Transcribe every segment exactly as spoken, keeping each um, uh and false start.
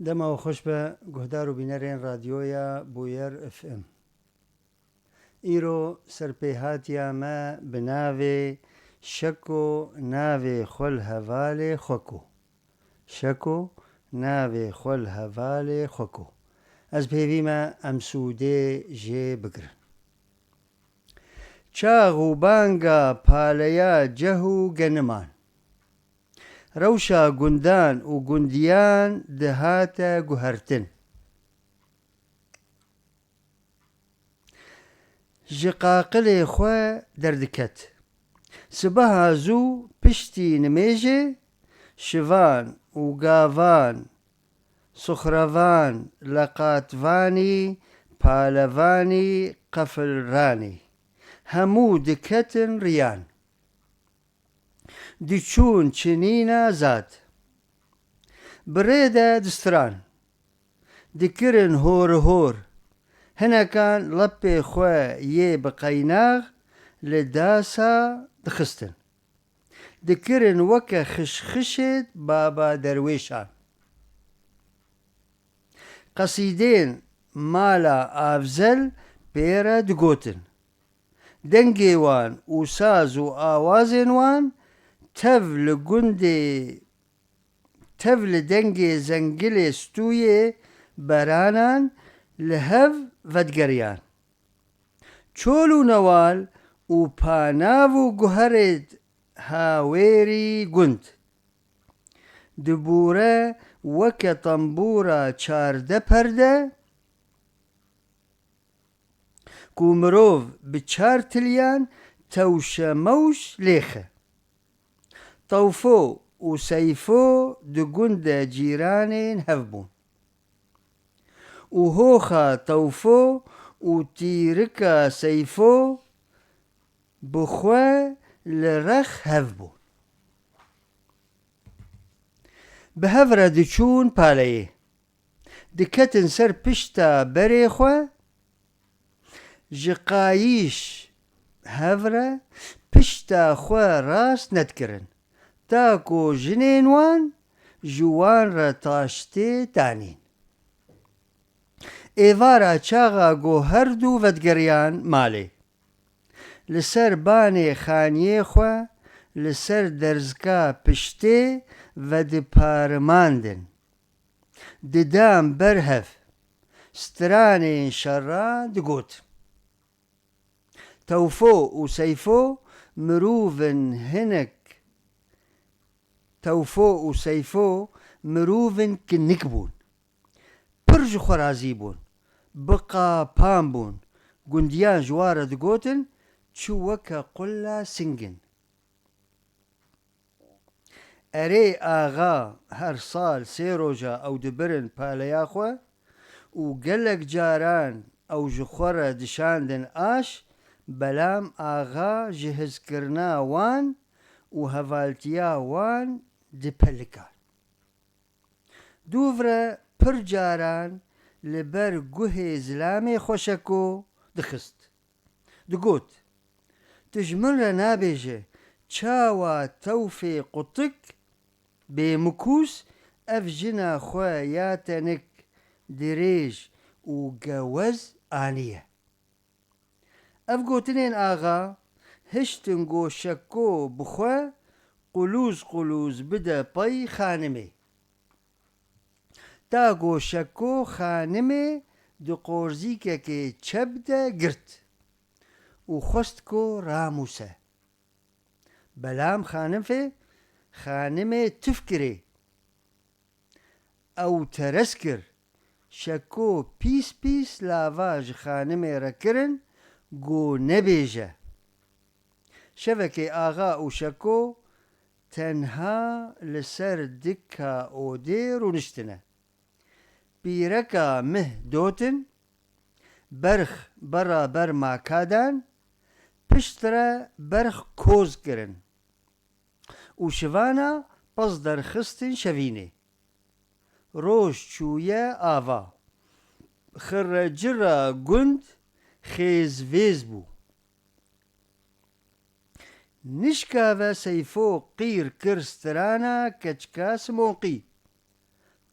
Dema we xweş be, guhdar û bînerên radyoya Bûyer F M. Îro serpêhatiya me bi navê Şeko navê xwe li hevalê xwe ku. Şeko navê xwe li hevalê xwe ku. Ez pêvî me em sûdê jê bigirin. Çax û banga paleya ceh û geniman. Rewşa gundan û gundiyan dihate guhertin. Ji qaqilê xwe derdiket. Sibeha zû piştî nimêjê şivan û gavan, suxrevan, leqatvanî, palevanî, qefilranî hemû diketin riyan. Diçûn çinîna zad. Bi rê de distiran. Dikirin hor hor. Hinekan lepê xwe yê bi qeynax li dasa dixistin. Dikirin weke xişxişê baba derwêşan. Qesîdên mala Avzel pê re digotin. Dengê wan û saz û awazên wan tev li gundê, tev li dengê zengilê stûyê beranan li hev vedigeriyan. Çol û newal û panav û guherê hawêrî gund. Dibûre weke tembûra çarde perde, ku mirov bi çar tiliyan tewşemewş lêxe. Tewfo û Seyfo di gund de cîranên hev bûn. Û hoxa Tewfo û tîrika Seyfo bi xwe li rex hev bûn. Bi hev re diçûn paleyê. Diketin ser pişta berê xwe, ji qayîş hev re pişta xwe rast nedikirin, ta ku jinên wan ji wan re taştê danîn. Êvara çaxa ku her du vedigeriyan malê, li ser banê xaniyê xwe, li ser derzika piştê vediparimandin. Didan ber hev, stranên şera digot. Tewfo û Seyfo mirovin hinek, Tewfo û Seyfo mirovin kinik bûn. Pir ji xwe razî bûn. Bi qapan bûn. Gundiyan ji wan re digotin, çi weke qulla singin. Erê, axa her sal sê roja ew dibirin paleya xwe û gelek caran ew ji xwe re dişandin aş, belam axa ji hizkirina wan û hevaltiya wan dipelikan. Dûv re pir caran li ber guhê zilamê xwe Şeko dixist. Digot, tu ji min re nabêje, çawa Tewfê qutik, bêmikûs, ev jina xwe ya tenik, dirêj û gewez aniye. Ev gotinên axa hiştin ku Şeko bi xwe qulûz qulûz bide pey xanimê. Ta ku Şeko xanimê di qorzîkekê çep de girt û xwest ku ramûse. Belam xanimfê xanimê tif kirê. Ew teres kir. Şeko pîs pîs lava ji xanimê re kirin, ku nebêje. Şevekê axa û Şeko tenha li ser dika odê rûniştine. Pîreka mih dotin, berx beraber maka dan, piştre berx koz kirin û şivana pez derxistin şevînê. Roj çûye ava. Xirrecira gund xêzvêz bû. Nişka ve Seyfo qîr kir strana keçika Simonqî.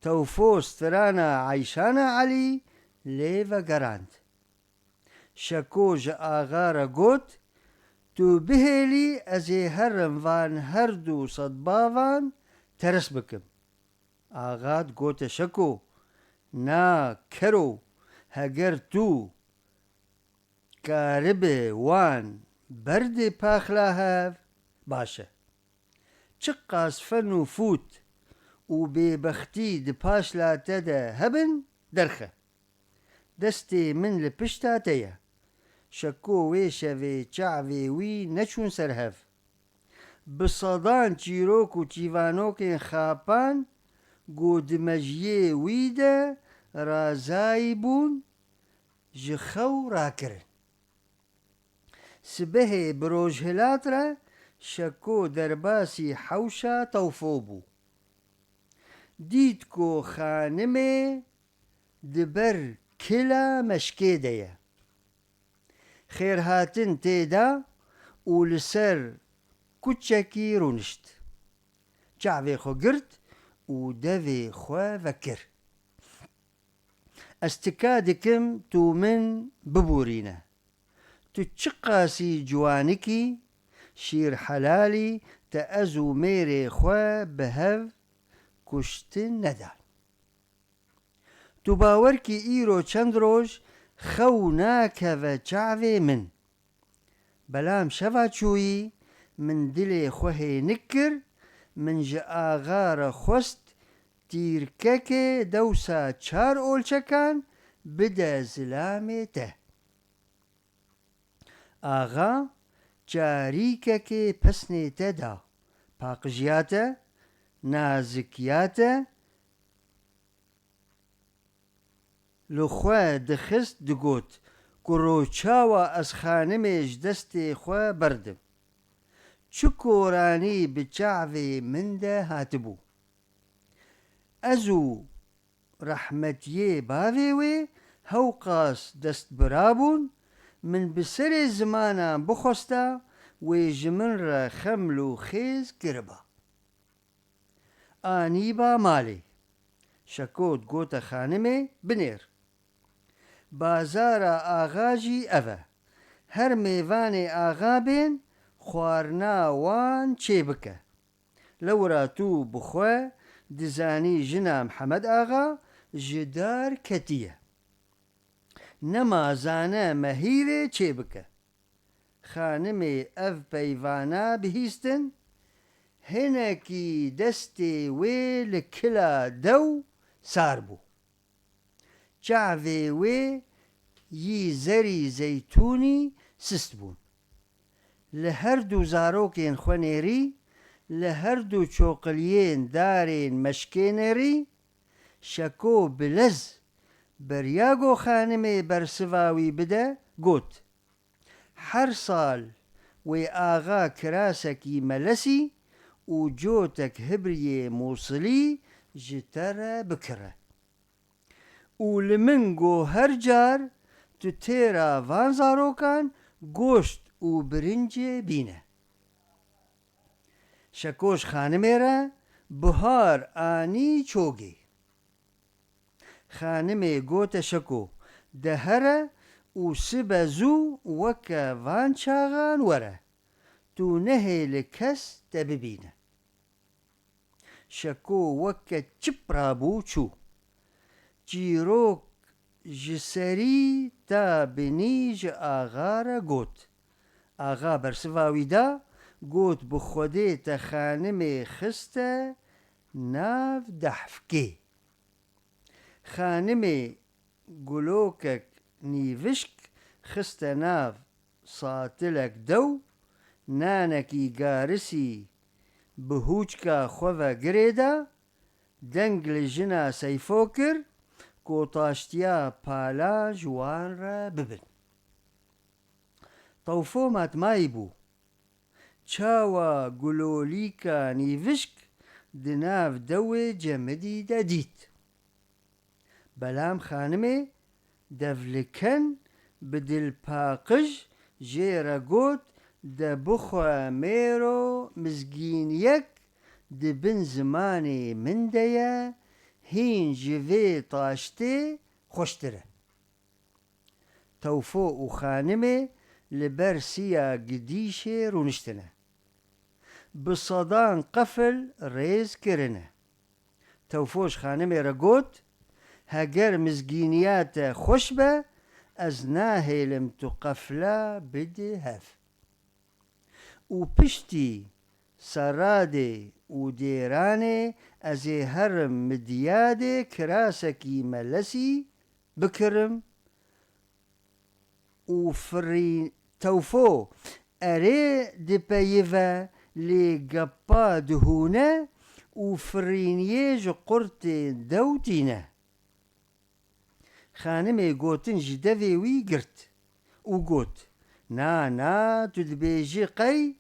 Tewfo strana Eyşana Elî lê vegerand. Şeko ji axa re got, "Tu bihêlî ez ê herim van her du sedbavan teris bikim." Axa digote Şeko, "Na kero, heger tu karibe wan berdê paxla hev, baş e. Çiqas fen û fût û bêbextî di paşla te de hebin, derxe. Destê min li pişta te ye." Şeko wê şevê çavê wî neçûn ser hev. Bi sedan çîrok û çîvanokên xapan ku di mejiyê wî de razayî bûn, ji xew rakirin. Sibehê bi rojhilat re Şeko derbasî hewşa Tewfo bû. Dît ku xanimê di ber kila meşkê de ye. Xêrhatin tê da û li ser kuçekî rûnişt. Çavê xwe girt û devê xwe vekir. "Ez tika dikim tu min biborîne. Tu çiqasî ciwanikî, şîrhelalî, te ez û mêrê xwe bi hev kuştin nedan. Tu bawer kî îro çend roj xew nakeve çavê min. Belam şeva çûyî min dilê xwe hênik kir, min ji axa re xwest tîrkekê dewsa çar olçekan bide zilamê te. Axa çarîkekê pesnê te da, paqijiya te, nazikiya te, li xwe dixist, digot, 'Kuro çawa ez xanimê ji destê xwe berdim? Çi koranî bi çavê min de hatibû? Ez û rehmetiyê bavê wê hewqas destbira bûn, min bi serê zimanan bixwesta wê ji min re xeml û xêz kiriba.' Anîba malê. Şeko digote xanimê, 'Binêr. Bazara axa jî ev e. Her mêvanê axa bên, xwarina wan çêbike. Lewra tu bi xwe dizanî jina Mihemed Axa ji dar ketiye. Nema zane me hîrê çêbike.' Xanimê ev peyvana bihîstin, hinekî destê wê li kila dew sar bû. Çavê wê yî zerî zeytûnî sist bûn. Li her du zarokên xwe nêrî, li her du çoqiliyên darên meşkê nêrî, Şeko bi lez beriya ku xanimê bersiva wî bide, got, "Her sal wê axa kirasekî melesî û cotek hibriyê Mûsilî ji te re bikire. Û li min go her car tu têra van zarokan goşt û birincê bîne." Şeko ji xanimê re buhar anî çogê. Xanimê gote Şeko, "De here û sibe zû weke van çaxan were. Tu nehêli kes te bibîne." Şeko weke çip rabû çû. Çîrok ji serî ta binî ji axa re got. Axa bersiva wî da, got, "Bi Xwedê te xanimê xiste nav dehfkê." Xanimê gulokek nîvişk xiste nav satilek dew, nanekî garisî bi hûçka xwe ve girê da, deng li jina Seyfo kir, ku taştiya pala ji wan re bibin. Tewfo matmayî bû. Çawa gulolîka nîvişk di nav dewê cemidî de dît. Belam xanimê devliken bi dilpaqij jê re got, "De bixwe mêro mizgîniyek di bin zimanê min de ye, hîn ji vê taştê xweştir e. Tewfo û xanimê li ber siya gidîşê rûniştine. Bi sedan qefil rêz kirine. Tewfo ji xanimê re got, "Heger mizgîniya te xweş be, ez nahêlim tu qefla bidî hev. Û piştî seradê û dêranê ez ê herim Midyadê kirasekî melesî bikirim û firî-" Tewfo, erê dipeyive, lê gepa dihûne û firîniyê ji qurtên dew tîne. Xanimê gotin ji devê wî girt û got, "Na, na, tu dibêjî qey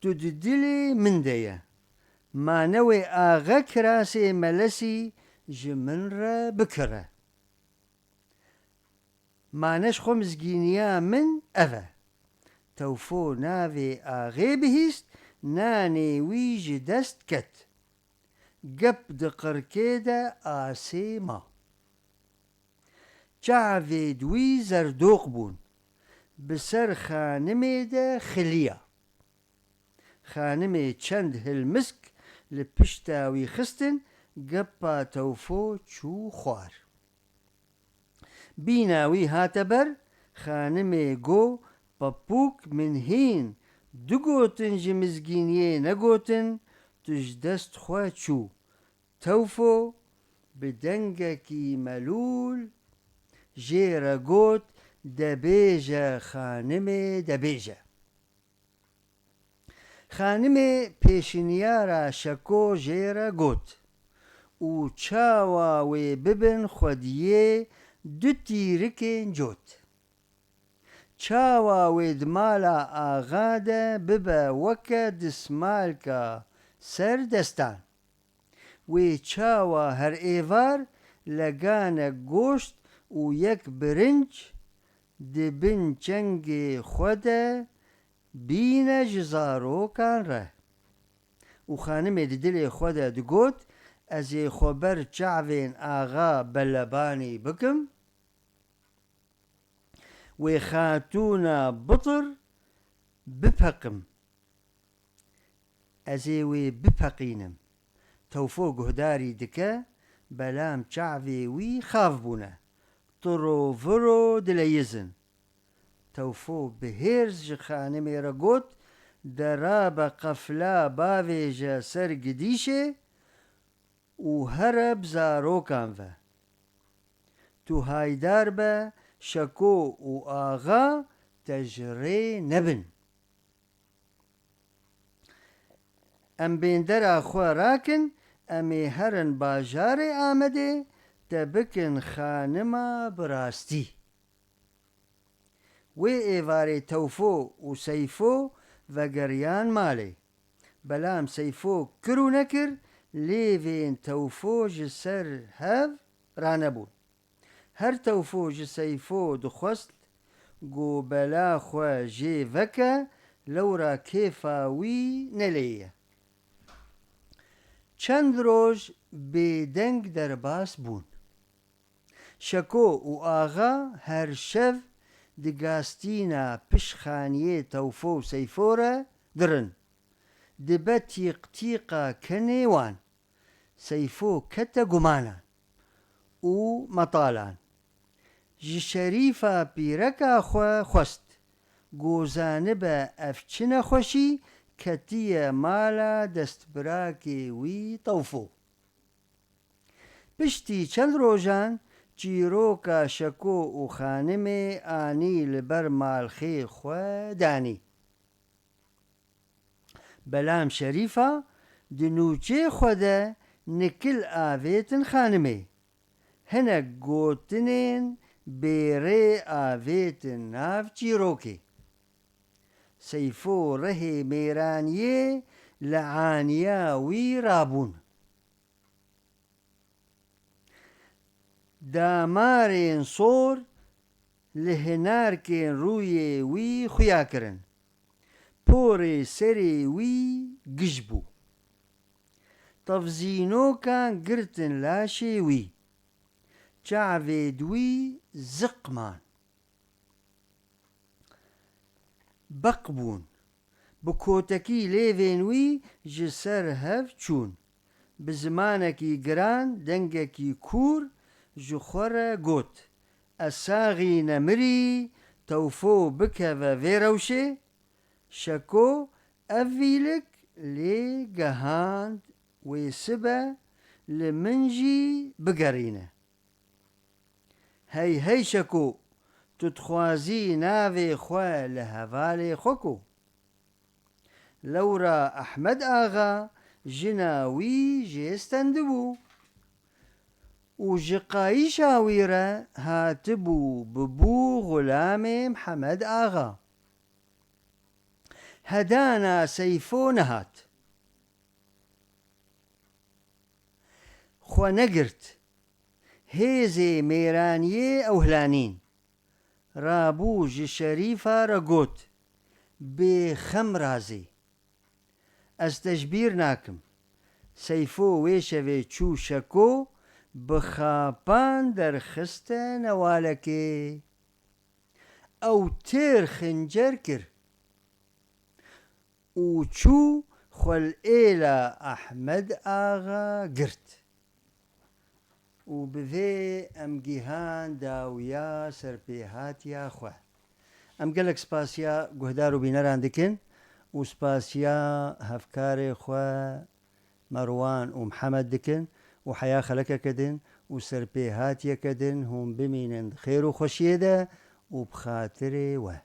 tu di dilê min de ye. Ma ne wê axe kirasê melesî ji min re bikire. Ma ne ji xwe mizgîniya min ev e." Tewfo navê axê bihîst, nanê wî ji dest ket. Gep di qirkê de asê ma. Çavêd wî zerdoq bûn. Bi ser xanimê de xiliya. Xanimê çend hilmisk li pişta wî xistin, gepa Tewfo çû xwar. Bîna wî hate ber, xanimê got, "Papûk min hîn du gotin ji mizgîniyê negotin, tu ji dest xwe çû." Tewfo bi dengekî melûl jê re got, "Debêje xanimê, debêje." Xanimê pêşinyara Şeko jê re got, "Û çawa wê bibin xwediyê du tîrikên cot? Çawa wê di mala axa de bibe weke dismalka ser destan? Wê çawa her êvar leganek goşt û yek birinc di bin çengê xwe de bîne ji zarokan re?" Û xanimê di dilê xwe de digot, "Ez ê xwe ber çavên axa belebanî bikim, wê xatûna bitir bipeqim. Ez ê wê bipeqînim." Tewfo guhdarî dike, belam çavê wî xav bûne. Tiro viro dileyizin. Tewfo bi hêrs ji xanimê re got, "De rabe qefla bavêje ser gidîşê û here bi zarokan ve. Tu haydar be, Şeko û axa te ji rê nebin. Em bêndera xwe rakin, em ê herin bajarê Amedê, te bikin xanima bi rastî." Wê êvarê Tewfo û Seyfo vegeriyan malê. Belam Seyfo kir û nekir, lêvên Tewfo ji ser hev ranebûn. Her Tewfo ji Seyfo dixwest ku bela xwe jê veke, lewra kêfa wî nelê ye. Çend roj bêdeng derbas bûn. Şeko û axa her şev di gastîna pişxaniyê Tewfo û Seyfo re dirin. Dibe tîqtîqa kenê wan. Seyfo kete gumanan û metalan. Ji Şerîfa pîreka xwe xwest, ku zanibe ev çi nexweşî ketiye mala destbirakê wî Tewfo. Piştî çend rojan çîroka Şeko û xanimê anî li ber malxê xwe danî. Belam Şerîfa di nûçê xwe de nikil avêtin xanimê. Hinek gotinên bêrê avêtin nav çîrokê. Seyfo rihê mêraniyê li aniya wî rabûn. Damarên sor li hinarkên rûyê wî xuya kirin. Porê serê wî gij bû. Tevzînokan girtin laşê wî. Çavê di wî ziq man. Beq bûn. Bi kotekî lêvên wî ji ser hev çûn. Bi zimanekî giran, dengekî kûr ji xwe re got: "Ez saxî nemirî, tewfo bikeve vê rewşê." Şeko ev vîlik lê gehand wê sibe li min jî bigerîne. "Hey hey Şeko, tu dixwazî navê xwe li hevalê xwe ko?" Lewra Ehmed Axa jina wî jê stendibû û ji qayîşa wî re hatibû bibû xulamê Mihemed Axa. Hedana Seyfo nehat. Xwe negirt. Hêzê mêraniyê ew hilanîn. Rabû ji Şerîfa re got: "Bê xem razê. Ez te ji bîr nakim." Seyfo wê şevê çû Şeko bi xapan derxiste newalekê. Ew têr xincer kir û çû xwe li êla Ehmed Axa girt. Û bi vê em gihan dawiya serpêhatiya xwe. Em gelek spasiya guhdar û bîneran dikin û spasiya hevkarê xwe Merwan û Mihemed dikin û heya xelekeke din û serpêhatiyeke din hûn bimînin di xêr û xweşiyê de û bi xatirê we.